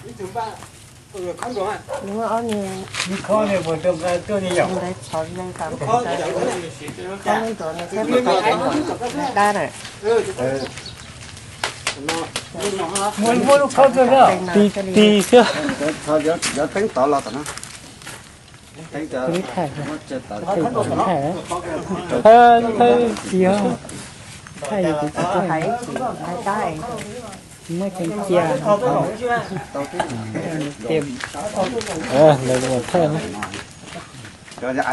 Ib tug npaj, tus khawb nrov, ib khawb nws puas tau nqa tuaj li yom? Khawb nrov nws thiab puas tau nqa dab lawm. Muab lub khawb tuaj, ti ti xwb. Cov teeb tod los tom no. Thaij, thaij, thaij, muab tseem cia, thaij na. Thaij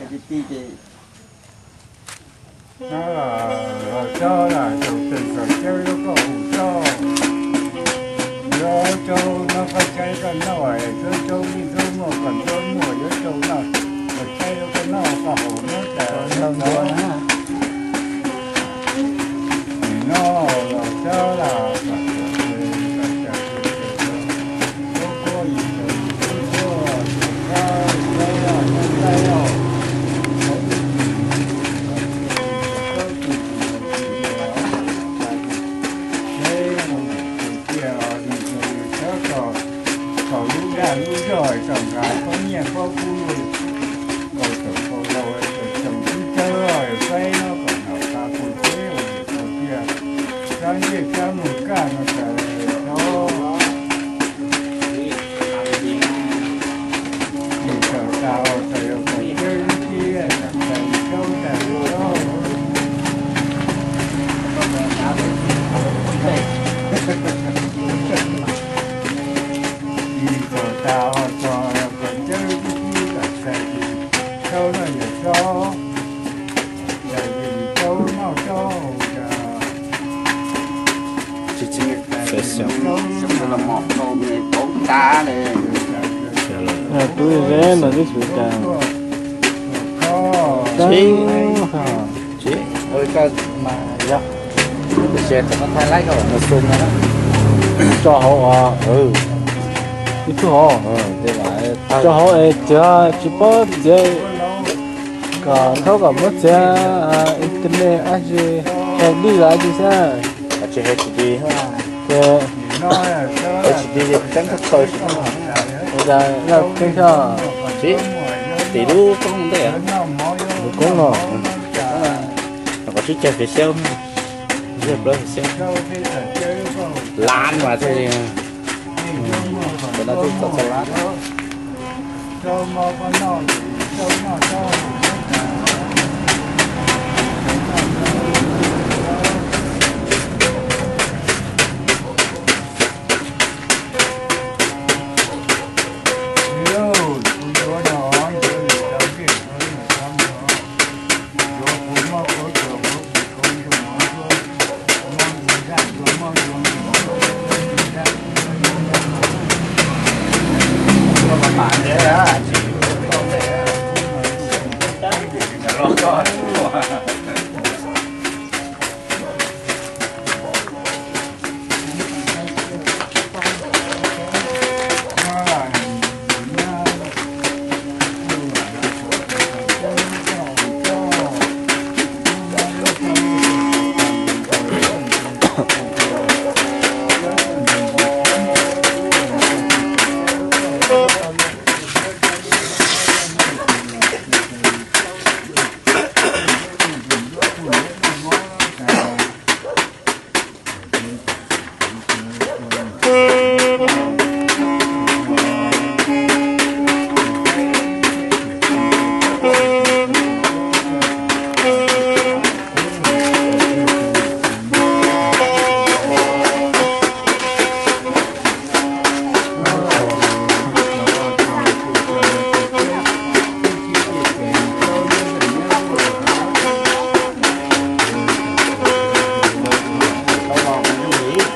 ti ti ces no los tso los tus twg kom caw yuav kom hu tso. Yuav rau no koj caw koj noj, yuav rau li rau muaj kom rau muaj, yuav rau noj kom caw koj noj koj haus noj tas no los tso los kom kom lub dag lub zog kom nqa koj nyiaj koj kub, kom txawm kom laus txawm tsoom tub cawg faib no kom noj tas pus teb ua tiag, sab ntsej sab mus kaj no tas os. Nim txawm tas os, txawm yog kom cawg lub tiag, txawm tas lub zaub tas lub zaub. Nim txawm tas os, txawm yog kom cawg lub tiag, txawm tas zaub no yog zaub, tas zaub noj zaub tas. Tub ze no twb xyov cas. Tsis, koj mas yog, ces kom thaij laib koj los xu no, tso hauv os. Ib tug hauv, tso hauv es txiav, tsis paub txiav, kom thaub kom muab txiav internet ab tsi, H D los tsis xwb. Tsis H D, ces H D ces tseeb kawg kawg tsis, ua cas laj tseeb xwb. Tsis, tim lub koob ntej, lub koob no, kom tsib caug fiv xyab, tsib caug plaub fiv xyab, lab mas thiaj li, tam no twb txog txog lab.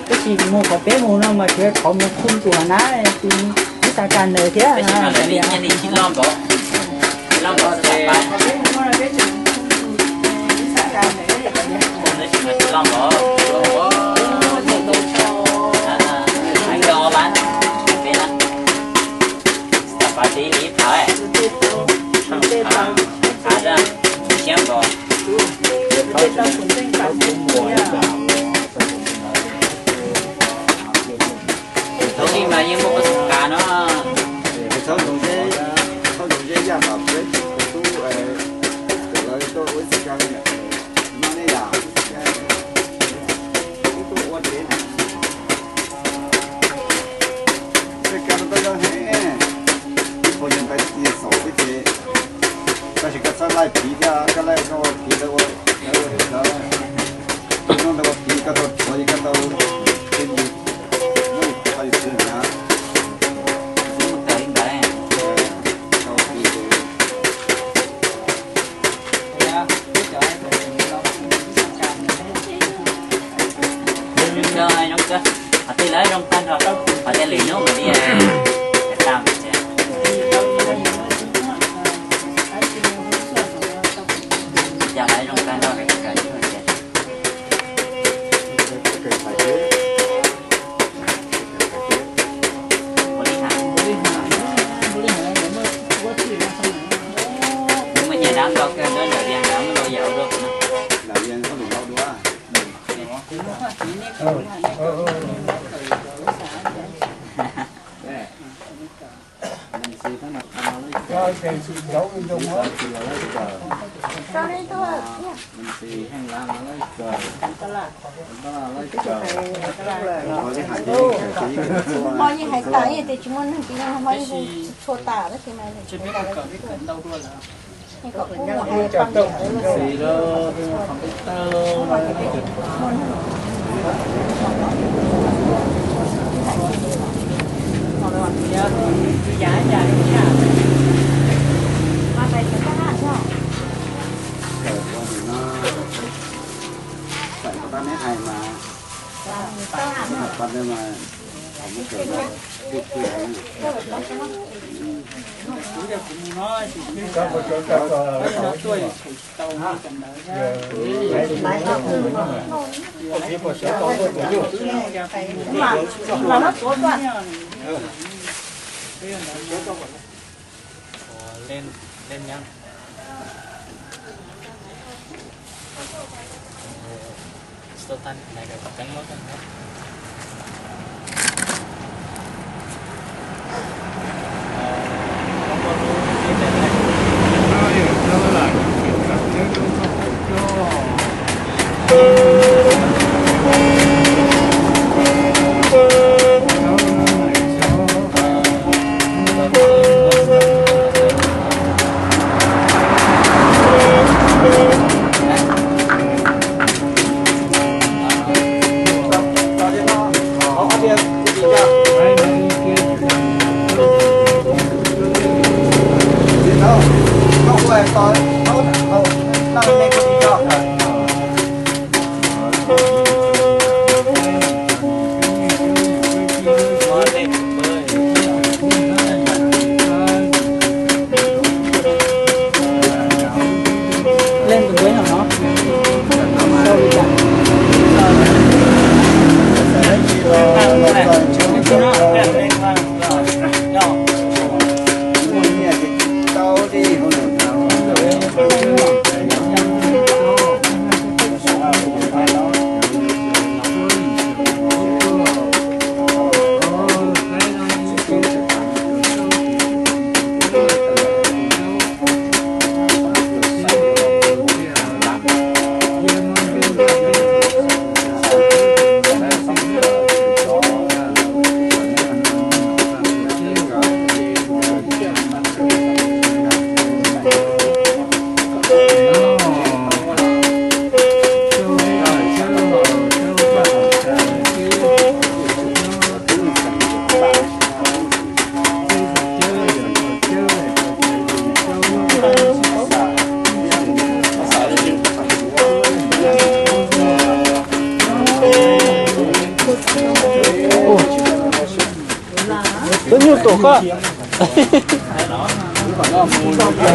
Tab sis mus qhov peb mus no mas tsuas yog qhov mus khum tus na, ib xav kas nws thiab. Mas yeej muaj ua xu ka no. Txhob ntsoov zeb, txhob ntsoov zeb yaj tom peb tus tub, lawv tuaj ua ib xu ka no ne yom. Wb tuaj ua deb na. Tej ka no koj yog heev, ib qho yog tais tis xaum xwb ces, tab sis koj txhob laij phiv thiab, koj laij koj ua phiv lawv ua, lawv ua, lawv ua, ntawd ua phiv koj tau rhuav ces koj tau, koj tau phiv. Zoo kawg, zoo kawg. Qhov twg lawv zoo tag nrho, qhov tias lwm hnub mas li, tau. Cas lawv zoo tag nrho, kawg kawg thiab. Ua li hais, muaj nyias dab ntau kawg, nrog nram Vias nrad muaj ntau yam ua dua no. Hmo yeej hais tas, yeej tias tsis muaj neeg ces yeej hmo yeej tsis tshua tas tab sis mas Len, len nyob. Leej tus nquab no no. Tus nyuj tuam koj. Nyuj tuam koj.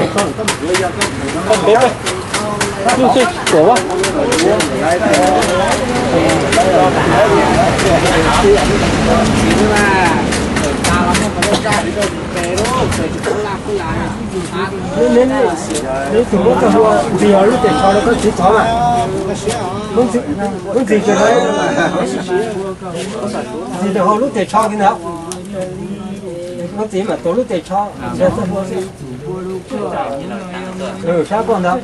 Neb tus muab koj hu ntxiv hauv lub tes tsho rau koj txiv txov mas. Muab ntxiv tes, ntxiv tes hauv lub tes tsho kiag ntag. Ua txiv mam tuav lub tes tsho, sab koj ntag.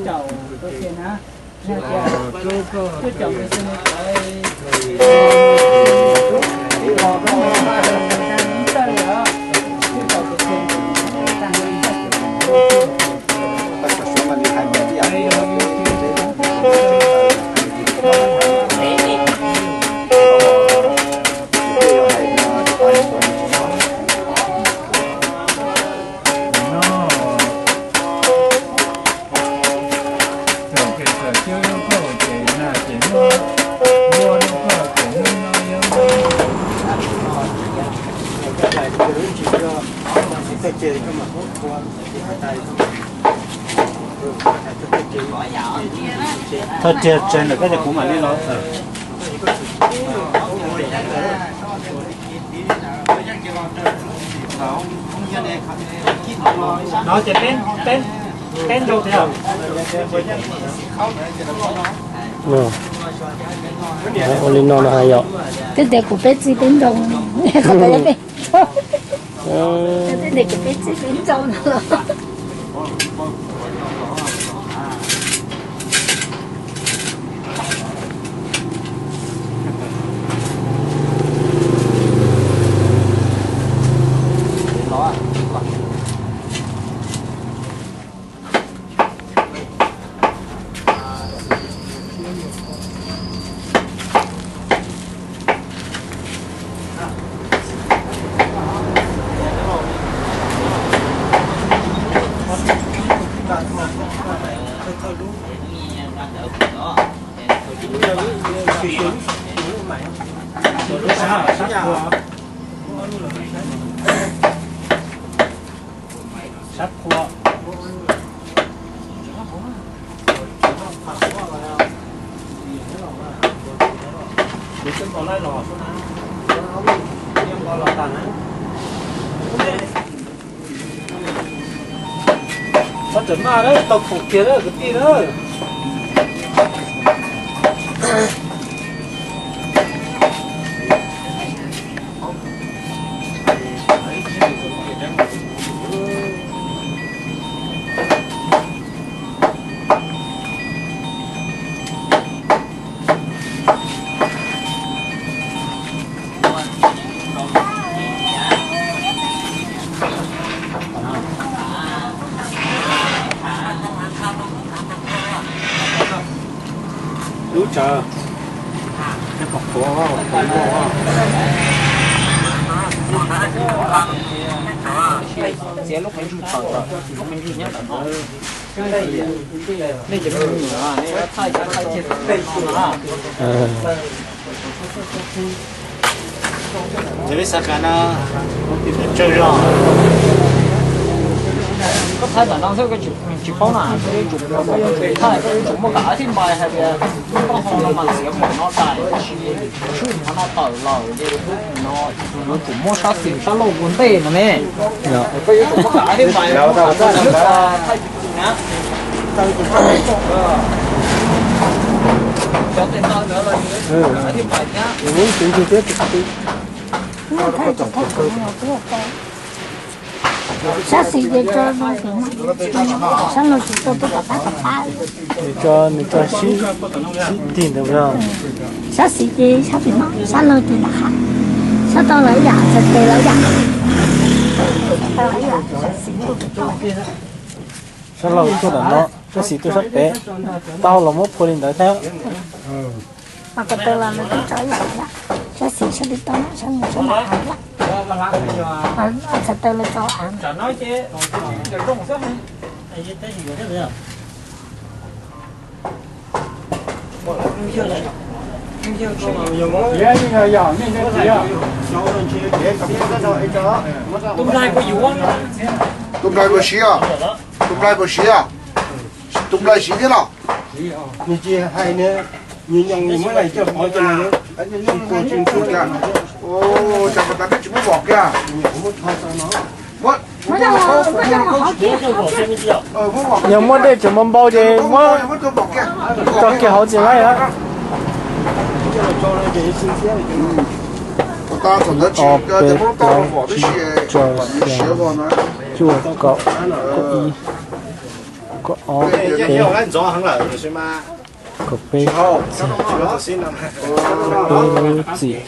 Thawj tsiag tseg ntawm koj ces kuv mam li los. No ces peb, peb, peb nrau thiab. Ua li no no hais yom. Twb tias kuv peb txij peb nrau, qhov tau peb nrau. Twb tias kuv peb txij peb nrau no los. Sab qhua. Kuv twb npau laij los xwb na. Yeej npau los tag na. Txhob txawm maj na, tau khoom kiag na kwv tij na. Lub tsawv, pom qhuav, pom muaj. Txiav lub qhov ntsuj tawm, lub qhov ntsuj nyob ntawm no. Nej cov me nyuam, nej thaij, thaij kiag no. Ces peb xav kav no, tsawg zog. Koj thaij ntawm no xwb, koj tsis paub na, koj yuav tsum, koj yuav tsum thaij, koj yuav tsum muaj kav thiaj npais hais tias koj ho no mas txiav qhov no dais, tsis tshwj qhov no tawm lawm, no yuav tsum muaj sab xis sab laug ua ntej no ne. Koj yuav tsum muaj kav thiaj npais, muaj kav thaij. Sab xis ces tso no, sab laug tsis tau tuaj tom qab tom qab. Nws tso, nws tso sib, sib tig ntawd. Sab xis ces sab tim no, sab laug ces nram hav. Sab tod lawv yam, sab tes lawv yam. Sab laug tuaj nram no, sab xis tuaj sab pem. Tau los muab phua li ntawd thiab. Mas ko taw los lawv twb tso ib yam thiab, sab xis sab tim tod, sab no sab nram hav thiab. Txhais taw lawv tso av. Tus nplaig puas siv, tus nplaig puas siv, tus nplaig siv thiab los? Nws tsis hais, nws nyoos nws muab lais coj qhov coj no. Cas tas peb tsis muab vom kiag? Yog muaj dej tseem npau npau ces muab tso kiag hauv tsis laib. Ob, peb, plaub, tsib, rau, xya, cuaj, kaum, kaum ib, kaum ob, peb, kaum peb, peb lub txim.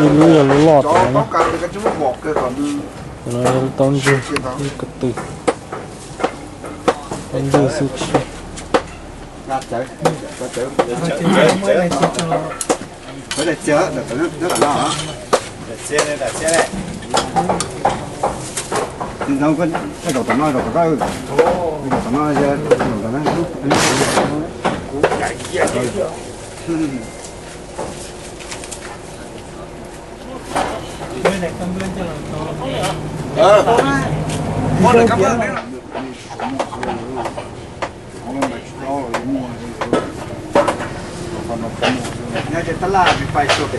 Ib lub yog lub loj tod na. Tus no yog lub taub ntswg, ib ko tw, taub ntswg xwb tsis.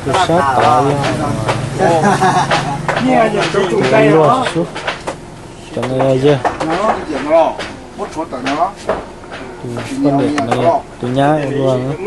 Tus sab tod yog luag tsis sub. Cov no yog yawg. Tus poj niam no yog tus nyab luag na. Tus yawg.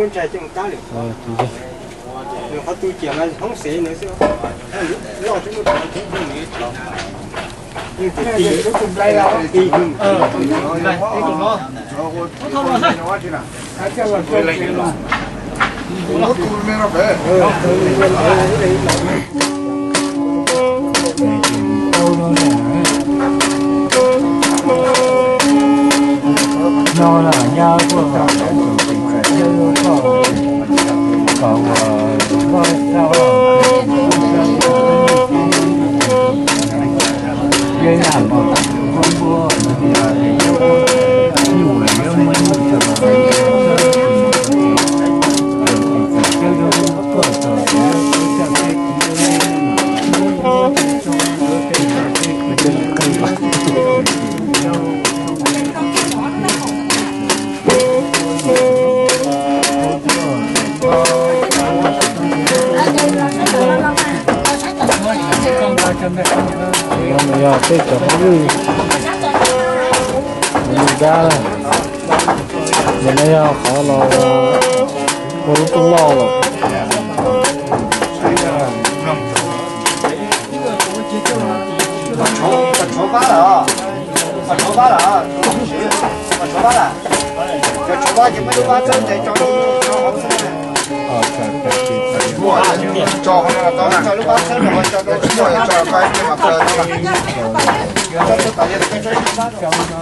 Yog tej cov hauj lwm, yog dab, yog no yog qhov los ua lub rooj loj lawm.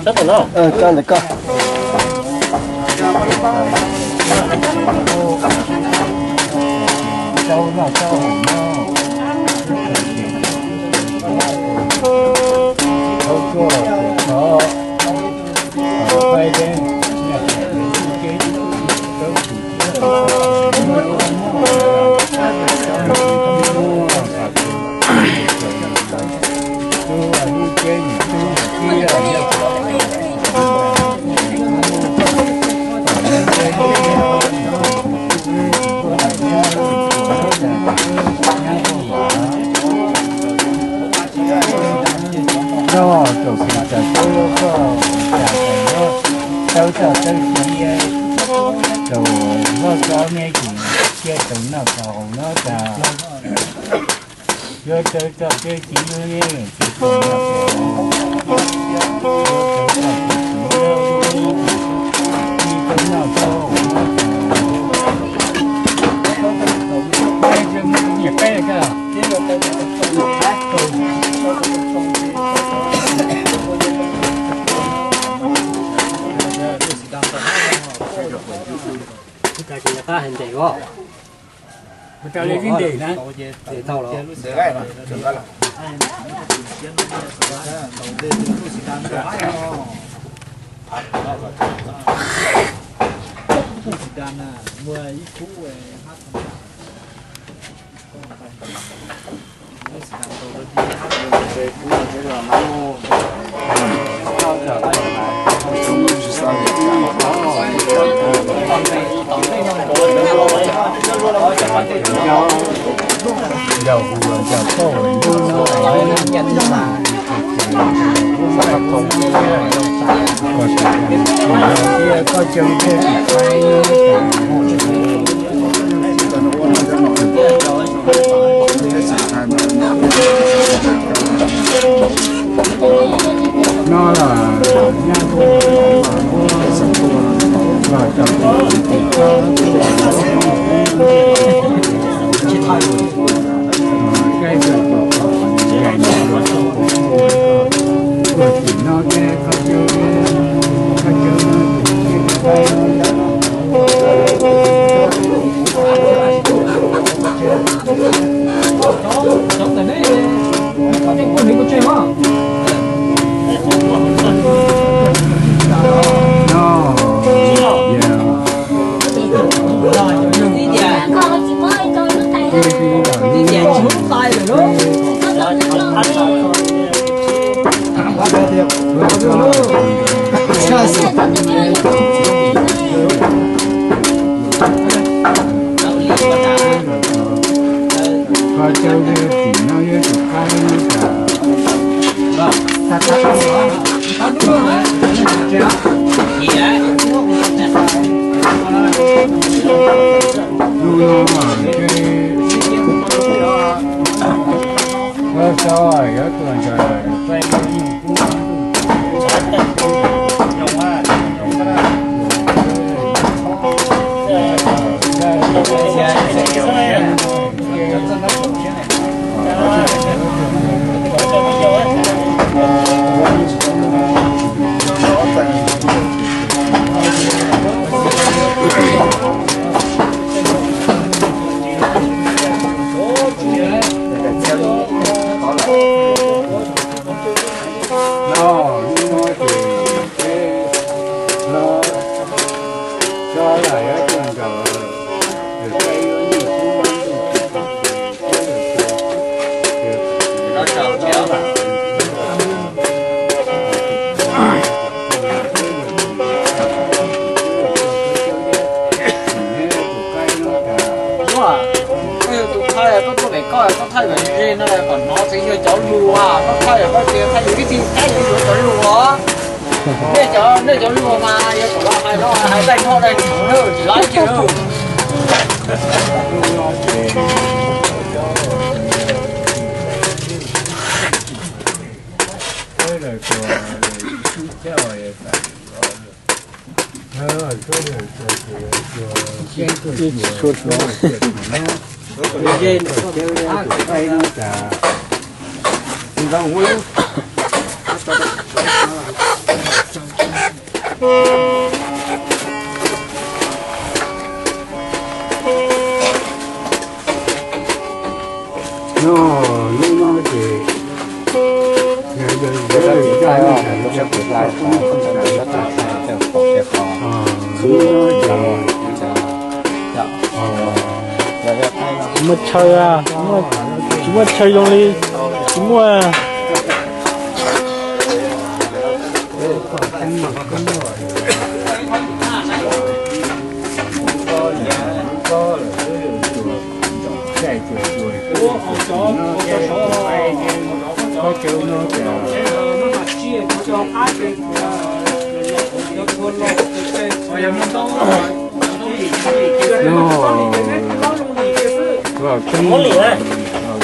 Sab tom no. Tso ntawm ko. Noj tau xwm txawv tub koj, cas tawv txawj tawj siab, rau noj txob me ntsis, cia tau noj tau haus noj tas. Yuav tawv txawj tawj siab, cia tau noj tau haus, cia tau noj tau haus noj tas. Ua cas ces qab hais ntes os. Ua cas li ib ntes na. Ntes tau los. No los nyab tuaj los cov Tus thaij, koj tuaj pem koj, koj thaij pem ze no kom hnov tsev yog cov lus, koj thaij koj tias thaij yus ib txhij thaij yuav cov lus. Nej cov, nej cov lus mas yog kom los hais no hais daij noj daij ntshav lawm tsis laib kiag. No, lub no ces muaj chaw, tsis muaj chaw zoo li, tsis muaj. No, lub no ces los txog tus ntawd peb yuav yug kub no ntuj tus tus ces no los txog ua txiv thiab, los txog los ces tsis tuaj lub no ces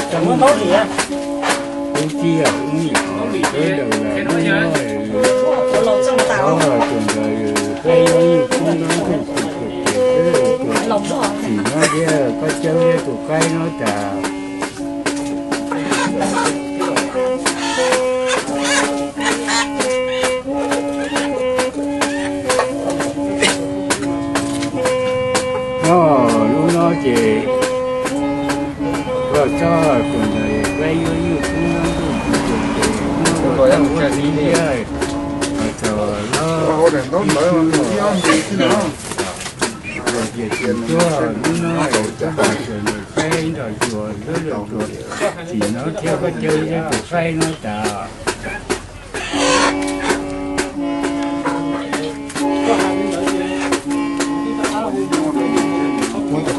txog los ces peb nrog cuag lub lwm tus txim no thiab koj caw tus qaib no tas.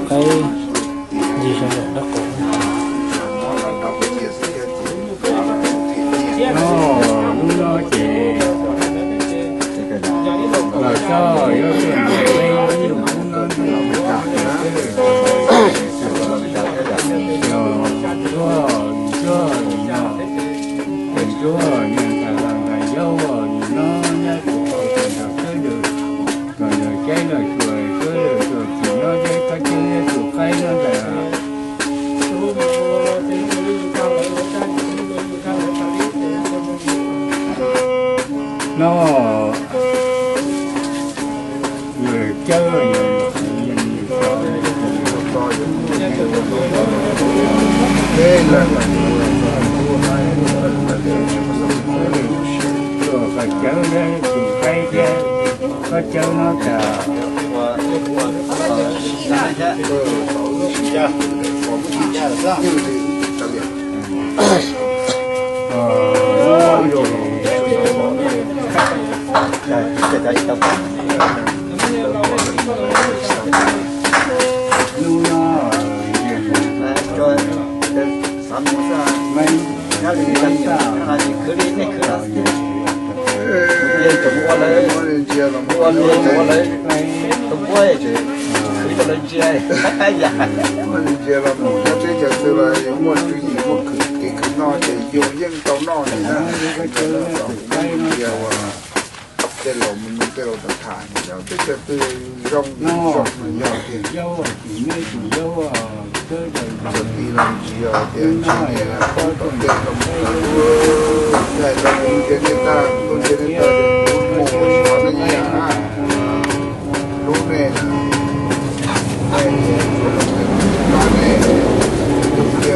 Qaib ntsis sawv daws dab qus. No, lub no ces los txog yuav tuaj ntawm peb yuav yug kub no ntuj tus tus ces No, cawb, koj cawb, tus qaib thiab, koj cawb no tas. Ua li ntsia los, ua li ntsia los, ua li ntsia los mus nyob teb chaws twg los muaj tswv yim muaj kev khwv noj ces yus yeej tau noj li na. Tej laus mus nug tej laus tham tham, teb chaws twg zoo zoo yog tiag. Txawm ti los ntsia tias ntshe niam poob tom tej tom mus, yog hais tias kuv ntsia nej tag, kuv tuaj ntsia nej tag, kuv mus ua nej ib yam na. Hlub nej, nej, nej,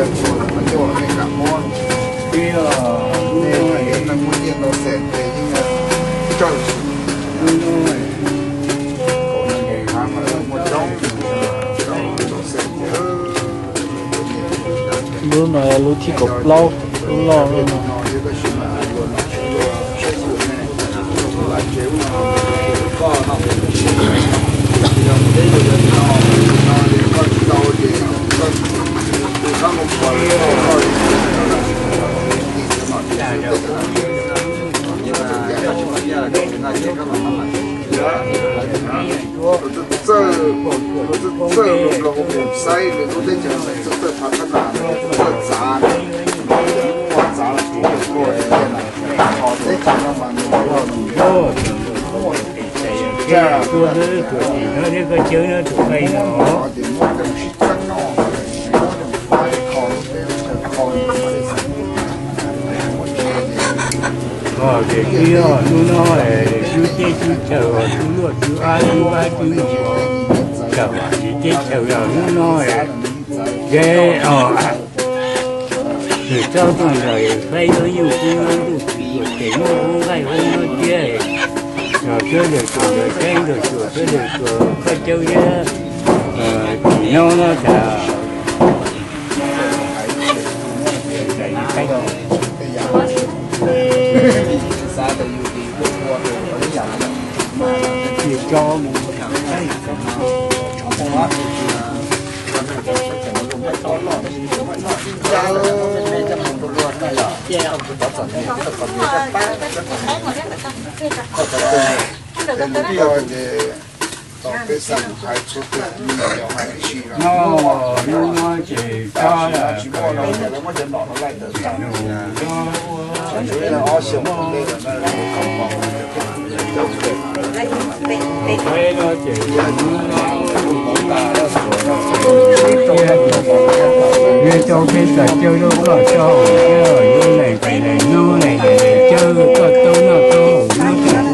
nej, nej kam muab, nej, nej muaj nyiaj ntau xees ces yeej coj Lub no lub thib kaum plaub, lub loj no. Txawj, txawj los mus saib nws lub teb chaws, txawj txawj phav thab nas, txawj txav, muaj txav los tsuav koj tiag na. Teb chaws no mas nws muaj, muaj, muaj, muaj, muaj, muaj, hnub no, hnub teb hnub chaw, hnub luaj hnub ab hnub ab hnub no, teb chaws los hnub no, ces nws txob tuaj ntawm Faib Yob Nyuj Kub nyob ntuj tsis tuam tes muab ub nqaij ub nyob tiab, los sawv daws tuam ntawd saib ntawd tuam sawv daws tuam koj cawb thiab, tim no no tas. No, hnub no ces tsob, no ces hnub no, nej tau peb txawm caw rau koj tso hauv thiab lub neej pem neej nyoog neej cawb koj tau noj tau haus nyob tau.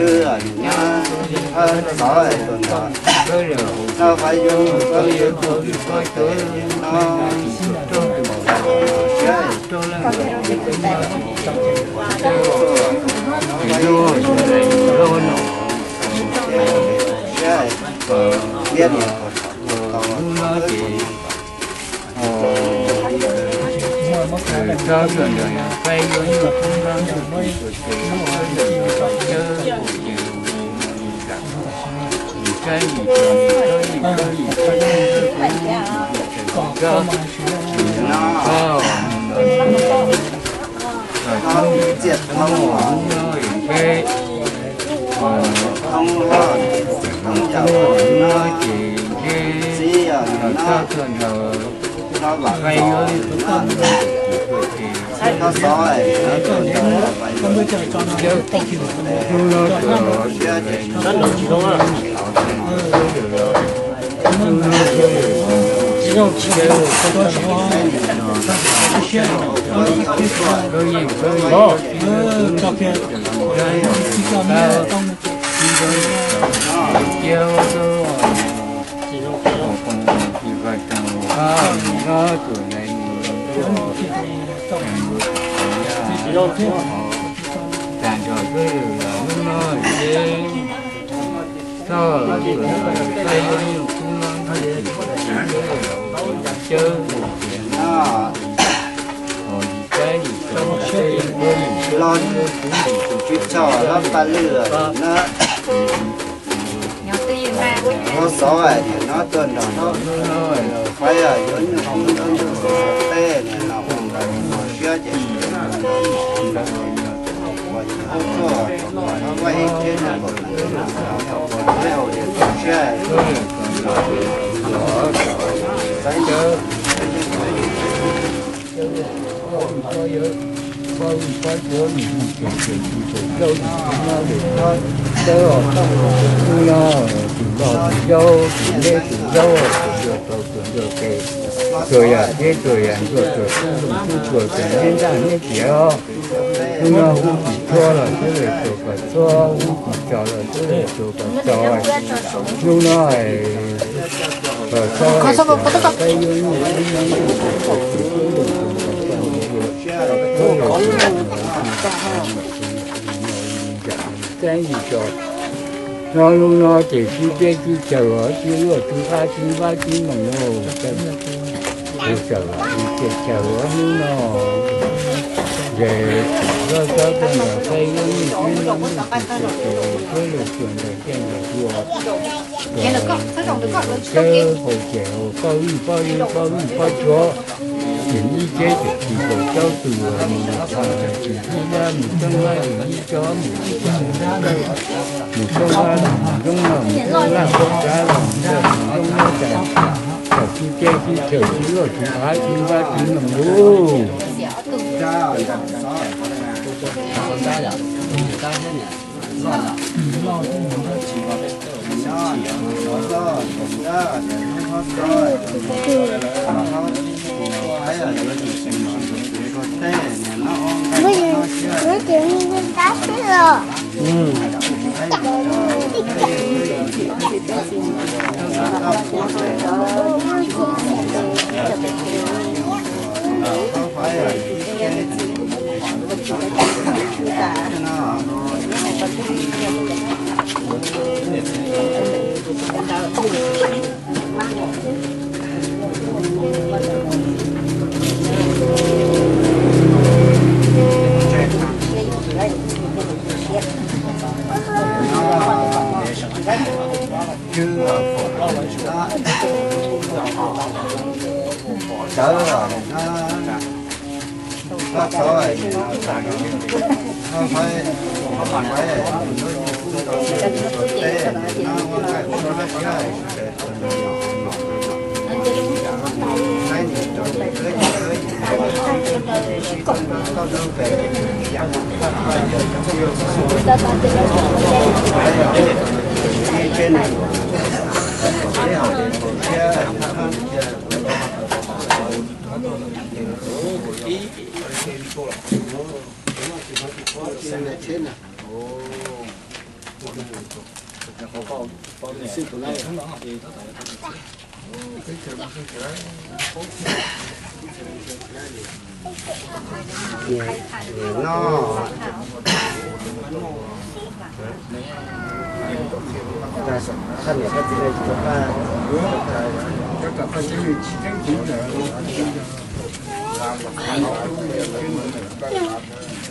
Xov no, no, Los tsis tshua los paj lwj na. Ua xov no tuaj nrog no, faib yuav nyuj kub nrog nyuj kub tej no los ua siab ces Tsuas yam teb tsuas yam ntsuag tsuas tub ntoo tub tsuas tsuas neb ntaj neb tiav. Hnub no hub tim txhua los xwb lawm tsuas kom txhua, hub tim tsaus los xwb lawm tsuas kom tsaus. Hnub no kom txhob peb yuav nyuj ub no txaib tso. No hnub no ces sib teb sib chaws os, sib luaj sib qab sib npab sib noog. Tus sawm los tus ces chaws os hnub no. Ces loj tsob tuaj nrog peb yuav nyuj ub no, suab lug tsuas ntawm tej ntawm ua. Sawv hauv ces hauv poj vij poj yug poj vij poj tsuav, tim ib teb tim tsis kaum rau tus mus tha, tim ib lab mus toob lab, tim ib tsob mus ib tsob mus ntawd, mus toob lab los mus zoo los mus toob laj pob kav los mus ntawd mus zoo lab tas, kom sib teb sib chaws sib luaj sib qab sib npab sib noog lauj.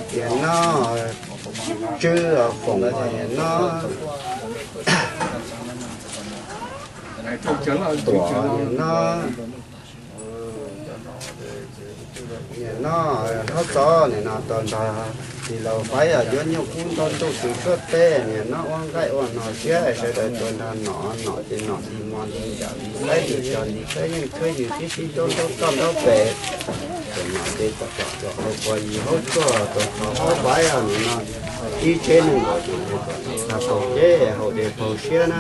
Niam no, niam no, Tswb Foom niam no, Tuam niam no, niam no, Hlob Xov niam no tuaj nrog tij laug Faib yuav nyuj kub ntaub ntuj tw suab teb, niam no ua nqaij ua no siab sawv daws tuaj nrog nom, nom ces nom nti mos nti ntsam nti qaib nti tsog nti khawb yeej khawb ywg tib si rau nraub toj nraub pem. Ces nom ces txom txom hau quas yig hauv tshuaj tuaj kho Hlob Faib niam no ib tsev neeg nkaus, tag paug ceb haus dej paug siab na.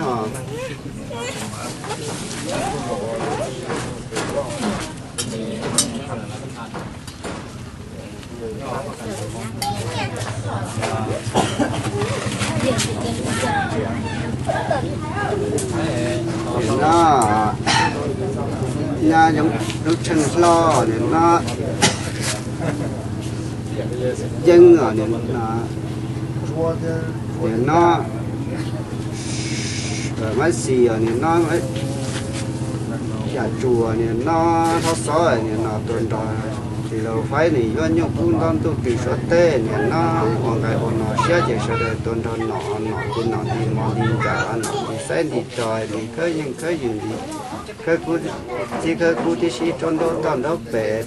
Niam no, nyab Zoov Tsheej Hlob niam no, Yeeb os niam no, niam no, Mab Xis os niam no, Yam Tsuas niam no, Hlob Xov niam no tuaj nrog tij laug Faib niam yuav nyuj kub ntaub ntuj tw suab teb, niam no ua nqaij ua no siab ces sawv daws tuaj nrog nom, nom ces nom nti mos nti ntsam, nom nti xaib nti tsog nti khawb yeej khawb ywg nti khawb kub, txib khawb kub tib si rau nraub toj nraub pem.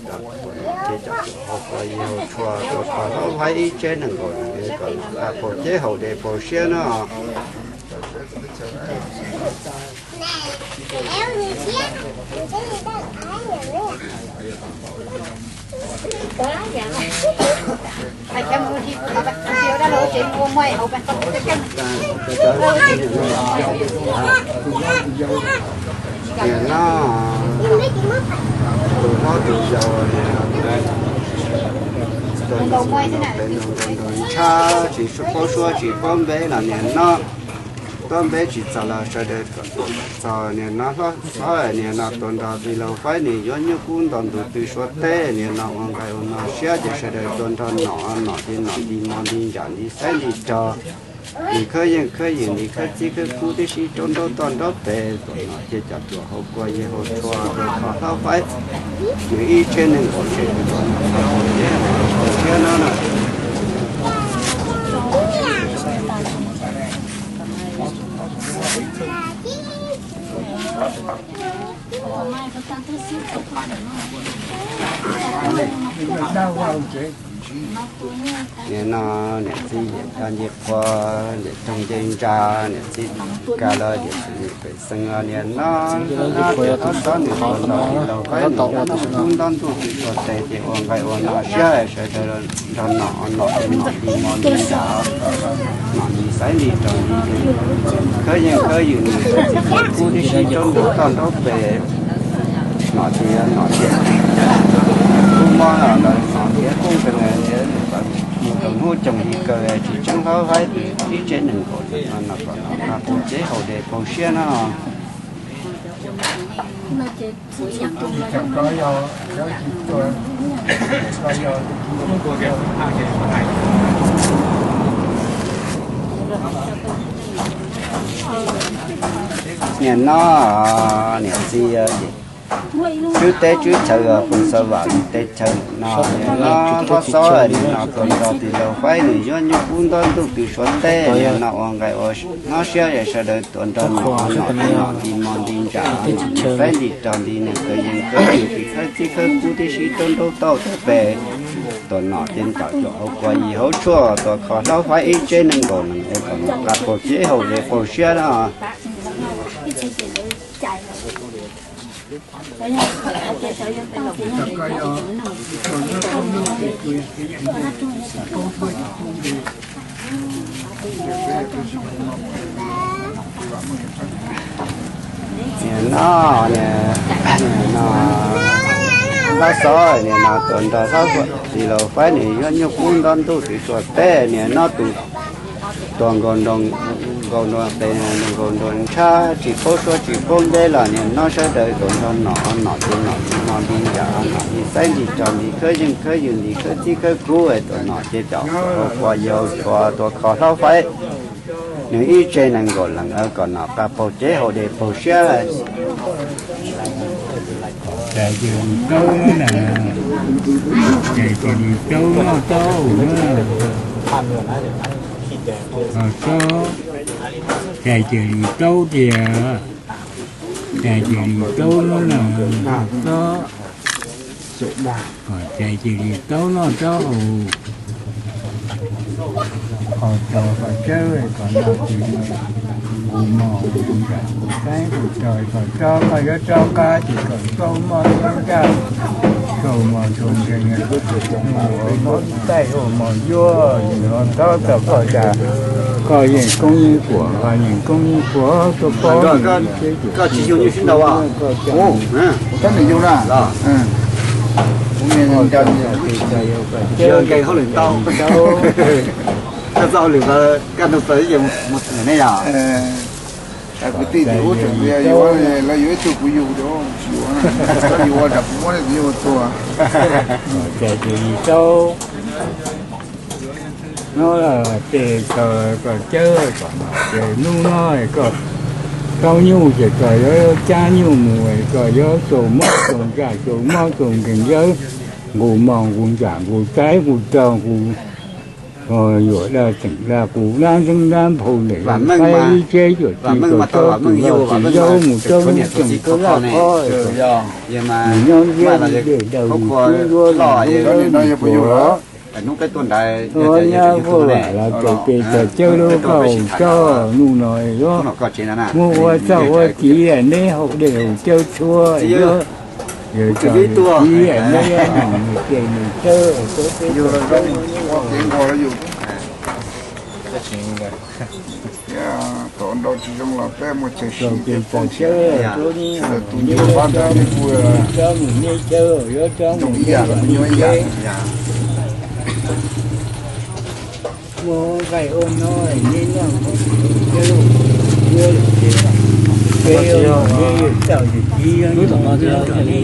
Ces txom txom hau quas yig hauv tshuaj tuaj kho Hlob Faib ib tsev neeg nkaus, kom nom tag paug ceb haus dej paug siab no. Niam no, tus hlob tus yau, tus ntaus ntaus ntshab tsis paub suab tsis paub npe los niam no, tuab npe tsis txog los sawv daws kom txog, niam no Hlob Xov niam no tuaj nrog tij laug Faib niam yuav nyuj kub ntaub ntuj tw suab teb, niam no ua nqaij ua no siab ces sawv daws tuaj nrog nom, nom ces nom nti mos nti ntsam nti xaib nti tsog, nti khawb yeej khawb ywg nti khawb txib khawb kub tib si rau nraub toj nraub pem. Txom nom ces txom txom hau quas yig hauv tshuaj tuaj kho Hlob Faib nws ib tsev neeg nkaus, ces txom nom tag paug ceb haus dej paug siab no na. Niam no, niam txiv nce qhua, nce toog nce ntsa, niam txiv kawg los niam txiv pem xeev os niam no, niam txiv Hlob Xov niam tuaj nrog tij laug Faib niam yuav nyuj kub ntaub ntuj tw suab teb ces ua nqaij ua no siab sawv daws nrog nom, nom ces nom nti mos nti ntsam, nom nti xaib nti tsog nti khawb yeej khawb ywg nti khawb txib khawb kub tib si rau nraub toj nraub pem. Nom ces nom tias kub mob los nom tias kub kawg, mus rau hnub coog li kawg tsis tseeb Hlob Faib ib tsev neeg nkaus, no kom nom tag paug ceb haus dej paug siab no. Niam no, niam txiv, tswb teb tswb chaw, pw xav vam teb chaw no, niam no Hlob Xov niam no tuaj nrog tij laug Faib nws yuav nyuj kub ntaub ntuj tw suav teb, niam no ua nqaij ua no siab es sawv daws tuaj nrog nom, nom ces nom nti mos nti ntsam, saib nti rog nti nws kawg yees kawg yws tsis khawb txib khawb kub tib si rau nraub tauj teb pes. Tuaj nom ces ntaus cuam hauv kua yig hauv tshuaj, tuaj kho Hlob Faib ib tsev neeg nkaus nees es kom nom tag paug ceb haus dej paug siab na. Niam no, niam no, Hlob Xov niam no tuaj nrog Hlob Faib, tij laug Faib nws yuav nyuj kub ntaub ntuj tw suav teb, niam no tus Tua nkaus nroo, nkaus nroo qe, nkaus nroo ntshab, tsis paub suab tsis paub nteb los niag no sawv daws tuaj nrog nom, nom ces nom tsis hmo nti nram, nom nti xaib nti tso nti khawb yeej khawb ywg nti khawb txib khawb kub tuaj nom ces cov quas yau tshuav tuaj kho hlaub faib. Nws ib tse nees nkaum leej kom nom qab paug cev haus dej paug siab. Cas cia li taub na, cas cia li taub noj taub na, ho tsob, cas cia li taub tiag, cas cia li taub noj na, tsob, cas cia li taub noj taub haus. Qhov tau qhov tsawb kom noj tis, kuv mos kuv nram kuv saib kuv rau qhov tsob koj yuav tsob qab ces kom tau moj tsob nraj, tau mos tau nkees, mos taij ua mos yuav, thaub tau koj cas, koj yeej koob yeej puam, koj yeej koob yeej puam, koj paub koj tsis yug nyuj sib ntaus. Koj yug na, nkees hauj lwm ntau, koj txoj hauj lwm kaj ntug plaws ces mus ne yom. Kwv tij tim ub tseem yuav, lawv yuav ib tug kuv yug, tsis yuav, yuav ua tsam kuv muab nej tus yug tua. Ces tus yug taub, no ces kom cawb kom no ces hnub no koj taub nyuj ces koj yuav cab nyuj mus, koj yuav txaus mob txaus ntsaj txaus mob txaus nkees yawb, nqus mos nqus ntsaj nqus txaib nqus rau nqus yuam dab txeem dab qus dab ntxeeb dab nphau ntawm ib tsheb cuam ci kom tau tus loj tus yau mus rau lub tseem rau laj khob, nws nyob ntiab li dej daug li tub nruab li nruab li puag, hnub qeb tuaj nrad, hnub nyab huaj vam los tau pes txog cawb lub koj haus tsob hnub no, muab ua txoj ua ci neb haus dej haus cawb tshuab, yog txog nws ci neb yuav mus nws ces nws cawb, tau pes txog cawb, tus nyuj pab ntawd neb kuj, tsob mus neb cawb, yuav tsob mus neb yuav neb cawb. Muaj nqaij ua no neb noj, cawb, yuav ces, peb yuav neb yuav txawj yus ci, lub tom no ces yog li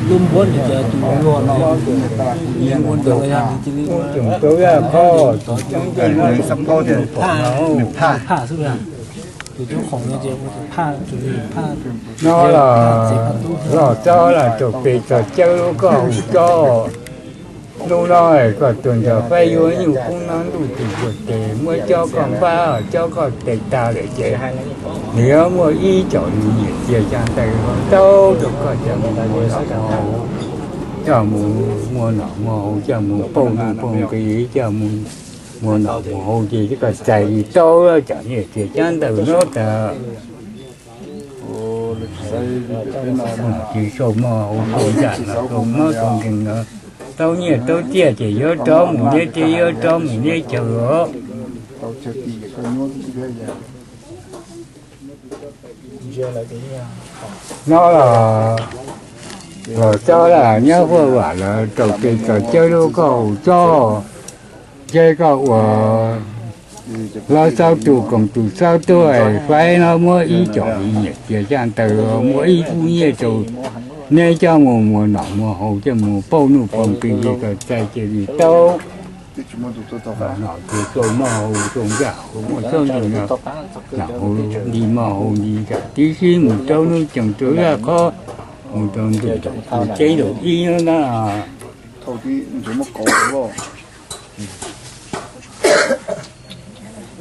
lub npuab ntawd ces tus luag no, npuab ntawd yog nws cia li ua tseem tau yaj khob, tseem tau yaj khob, nws phaj xwb, tus tub khoom no ces ua tus phaj, tus phaj. No los, los txob los rau pes txog cawb lub koj haus tsob. Hnub no koj tuaj nrog faib yuav nyuj koob no ntuj tus tuag tes muab cob koj npab cob koj tes tag lawm ces nws yuav muaj ib co nws nyiam txiag xya ntawm tau rau koj coj mus muag nom muag haus, coj mus muag nom muag haus, coj mus pauj nuj pauj nqis, coj mus muag nom muag haus ces koj txais li tau cov nyiam txiag xya ntawm no tas. Ces sau moj haus sau ntsaj los sau mob sau nkeeg los tau nyiaj tau txiaj ces yuav rov mus neb teb yuav rov mus neb chaw os. No los, los txob los nyob huaj vam los rau pes txog cawb lub koj haus tsob, ces koj ua hlob xaub tus koom tus xaub tuaj faib no muab ib co nyiam txiag xya ntawm muab ib lub nyiaj rau neb coj mus muag nom muag haus coj mus pauj nuj pauj nqi ces koj txais cia li tau. Nom ces sau moj haus sau ntsaj haus muaj txob ntawm no, nom haus nti moj haus nti ntsaj tib si mus rau nuj tseem rau laj khob, mus rau ntuj nraum tus tsev nraum ib no na.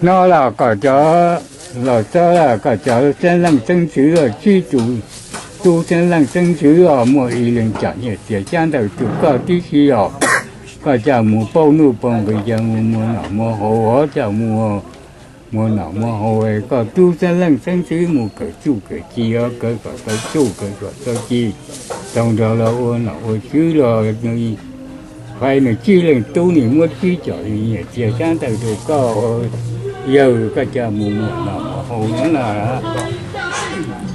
No los kom cov, los txob los kom cov xeeb leej xeeb ntxwv los tsib tus tub xeeb leej xeeb ntxwv os muaj ib leeg cov nyiaj txiag xya ntawm tus koj tib si os, koj coj mus pauj nuj pauj nqi coj mus muag nom muag haus os, coj mus muag nom muag haus, koj tub xeeb leej xeeb ntxwv mus kawm txuj kawm ci os, kawm kom tau txuj kawm kom tau ci, tau nrog los ua nom ua tswv los nws, fais nws tsib leeg tub nws muab tsib com nyiaj txiag xya ntawm rau koj, yawg koj coj mus muag nom muag haus no na.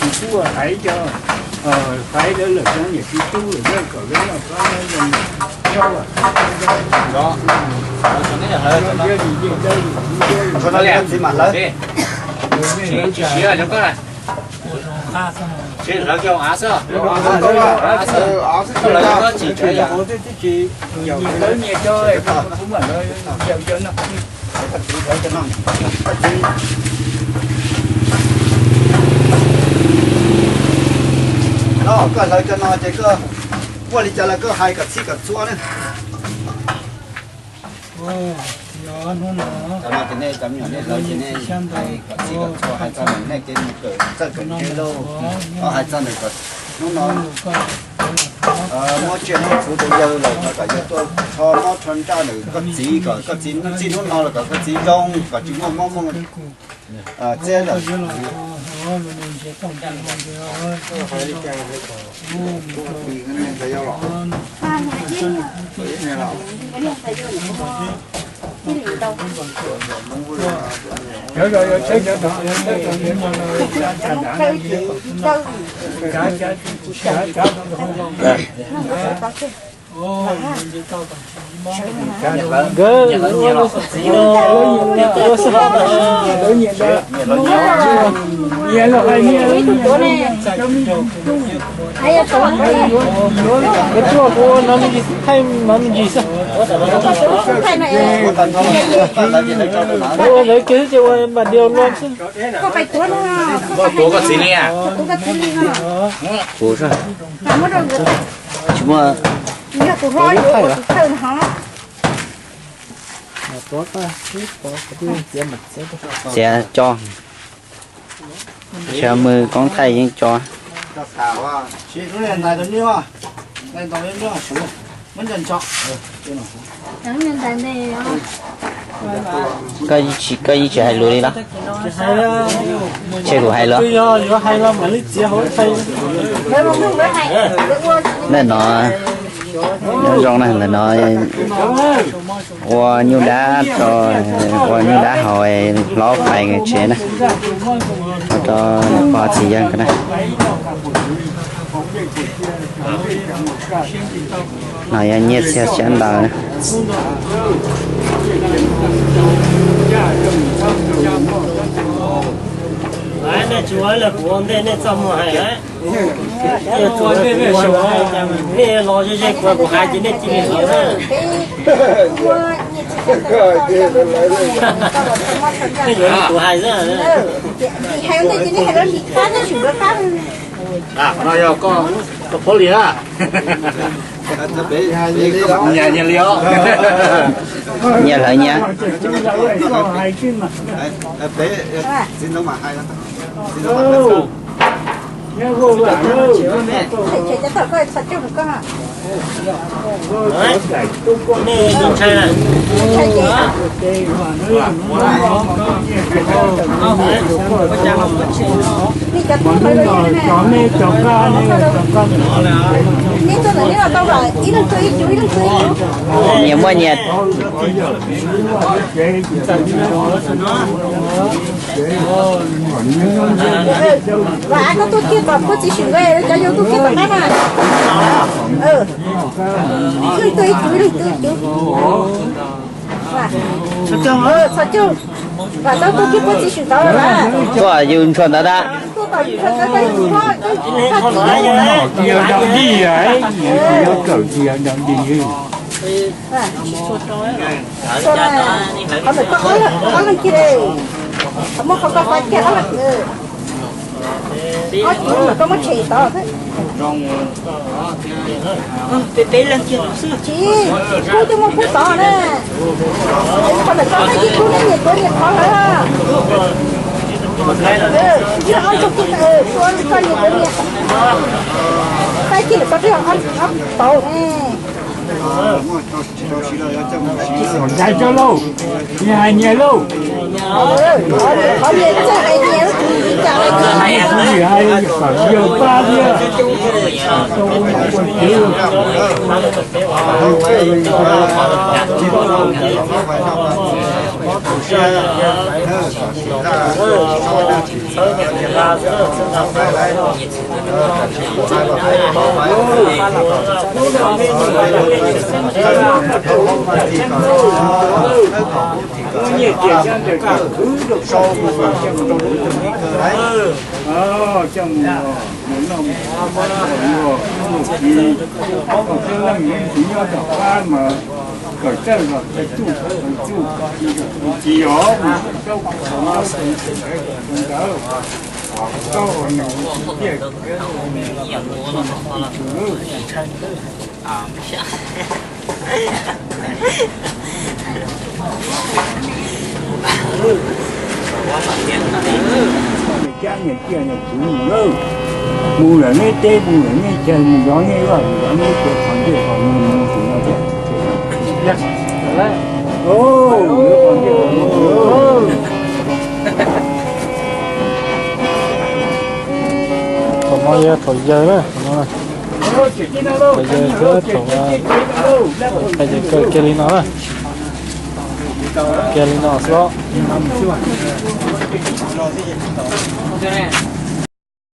Kuv kuj hais cov, hais lawv lawm cov niam txiv tub lawm kom lawv noj qab nyob zoo. Tsis siav cov koj, tsis hlawv cov av xwb. Koj hlawv cov koj tsis tsev yam. Hlawv nyias cov, kuv mam hlawv cov no. No koj hlawv cov no ces koj muaj li cas los koj hais kom txhij kom txhua na. Cov no ces nej cov me nyuam nej hlawv ces nej hais kom txhij kom txhua, hais txog ntawm nej kev mus kawm txawj kawm ntse lauj, hais txog ntawm kom hnub no muab tsiaj muab txhu rau yawg lawm no kom yawg tuaj rho mob rho ntsaj ntawm koj txiv, kom koj txiv txij hnub no los kom koj txiv zoo, kom tsis muaj mob muaj txiab lawm. Nkawd, nkawd nyiam ntawd, nyiam los hais nyiam, nkawd tuaj kuv ua no me ntsis, thaij no me ntsis xwb. Ua lawv kiag xwb ces ua npam diaus luaj xwb. Tuav koj txiv li a? Kuv xwb. Tsis muaj. Txiav co. Sawv mws koob thaij yeeb co. Koj yeej tsis, koj yeej tsis hais lus li los? Tseg kuv hais los. Ntawm no nyob zoo na, ntawm no ua nyuj dab rau, ua nyuj dab haus hlob pais tsev na. Ua rau niam pog txiv yawg nkawd na. No yog nyiaj txiag xyab ntawv na. Nej tsis ua li kuv ua ntej nej txaj muag hais. Nej los ze ze kuv, kuv hais ces nej cia li los na. Nej yuav li kuv hais xwb. Qhov no yog koj phob li na. Nyias nyias li os. Nyias lawv nyias. Nyias muaj nyias. Vam, koj tuaj kiag tom puag txiv xwm nqe, cov yau tuaj kiag tom qab na. Ib leeg tuaj ib cub, ib leeg tuaj ib cub. Txhos caug, Vam Xab tuaj kiag puag txiv xwm tod lawm. Tuaj yus ntshua ntawd dab. Tuaj tom yus ntshua ntawd dab. Cia dab dij, cia dab dij. Qhov ntawm koj ob leeg kiag li. Qhov muaj qhov koj faib kiag ob leeg. Ob cub mas koj muab tshem tod. Tsis, kub twb muaj kub tod na. Qhov ntawm koj faib kiag kub, nej nyias tuav nyias qhov lawm. Ib leeg ob ntsuag kub, koj nyias tuav nyias. Faib kiag lawm koj twb ob tauv ne. Ntais rau lauj, nyias hais nyias lauj. Qhov nyias txawj hais nyias lauj, kuv hais kom yawg pab thiab. Nyiaj txiag sab nraud khwv rau sau mus rau lub tug li kawg lauj. Coj mus, mus noj mus haus, mus kis, mus xab leej mus txiv nyob tom qab mas kawm txawj los txawj txuj txawj txuj, tsis yog mus txawj txawj ntawd, txawj ua nws tiag. Cab niam txiaj niam txiv mus lawm, mus lawm nej teb, mus lawm nej chaw, mus zov nej vaj, mus zov nej cov qhov ntej qhov muag mus tus no thiab. Thaum no yog thaum yawg na, thaum no na. Thaum yawg thiab thaum, thaum yawg kawg kiag li no na. Kiag li no xwb.